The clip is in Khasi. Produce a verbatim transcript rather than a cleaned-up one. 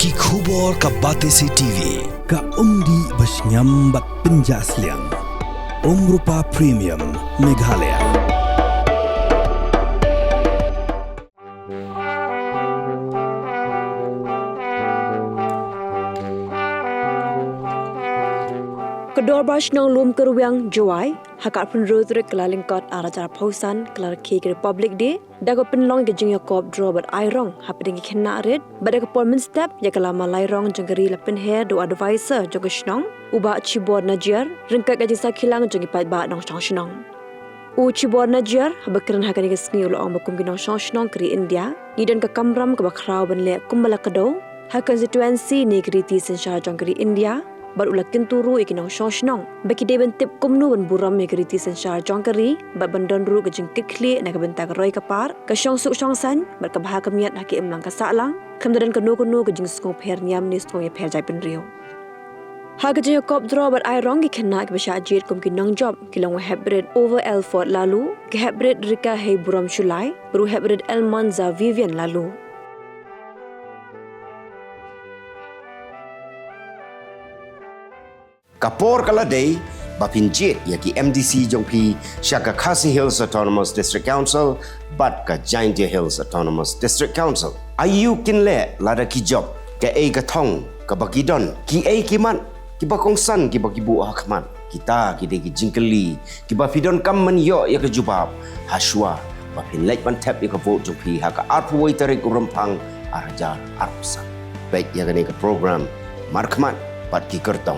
Ki khubor ka Batesi T V, ka umdih ba shngiam bad pynjah sliang. Umrupa Premium, Meghalaya. Ka Dorbar Shnong Lum Kyrwiang, Jowai, ha ka arphew hynriew tarik Kyllalyngkot arhajar arphew san, ka la rakhe ïa ka Republic Day da ka pynlong ïa ka jingïakop draw bad ai rong hapdeng ki khynnah rit, bad da ka por mynstep ïa ka lama lai rong jong ka ri la pynher da u advisor jong ka shnong, u Bah Chibor Najiar, ryngkat ka jingsakhilang jong ki paidbah nongshong shnong. U Chibor Najiar, haba kren ha kane ka sngi, u la ong ba kum ki nongshong shnong ka ri India, ngi don ka kamram kaba khraw ban leh kumba la kdew ha constituency ne ka riti synshar jong ka ri India, bad u la kyntu ruh ïa ki nongshong shnong ba ki dei ban tip kumno ban burom ïa ka riti synshar jong ka ri, bad ban don ruh ka jingkitkhlieh na ka bynta ka roi ka par, ka shongsuk shongsaiñ bad ka bha ka miat ha ka imlang ka sahlang, khlem da don kano kano ka jingsngewpher niam ne sngew ïapher jaitbynriew. Ha ka jingïakop draw bad ai rong, ki khynnah kiba shah jied kum ki nongjop ki long u heprit Over Alford Laloo, ka heprit Rika Heiburom Shullai, bad u heprit Elmanza Vivian Laloo. Ka por ka la dei ba phin jied ïa ki M D C jong phi sha ka Khasi Hills Autonomous District Council bad ka Jaintia Hills Autonomous District Council. Aïu kin leh lada ki jop? Kaei ka thong kaba ki don? Kiei ki mat kiba kongsan kiba ki buh ha khmat? Kita ki dei ki jingkylli kiba phi donkam ban ïoh ïa ka jubab hashwa ba phin leit ban thep ïa ka vote jong phi ha ka arphew wei tarik u Rymphang arhajar arphew san. Peit ïa kane ka program markhmat bad ki kyrtong.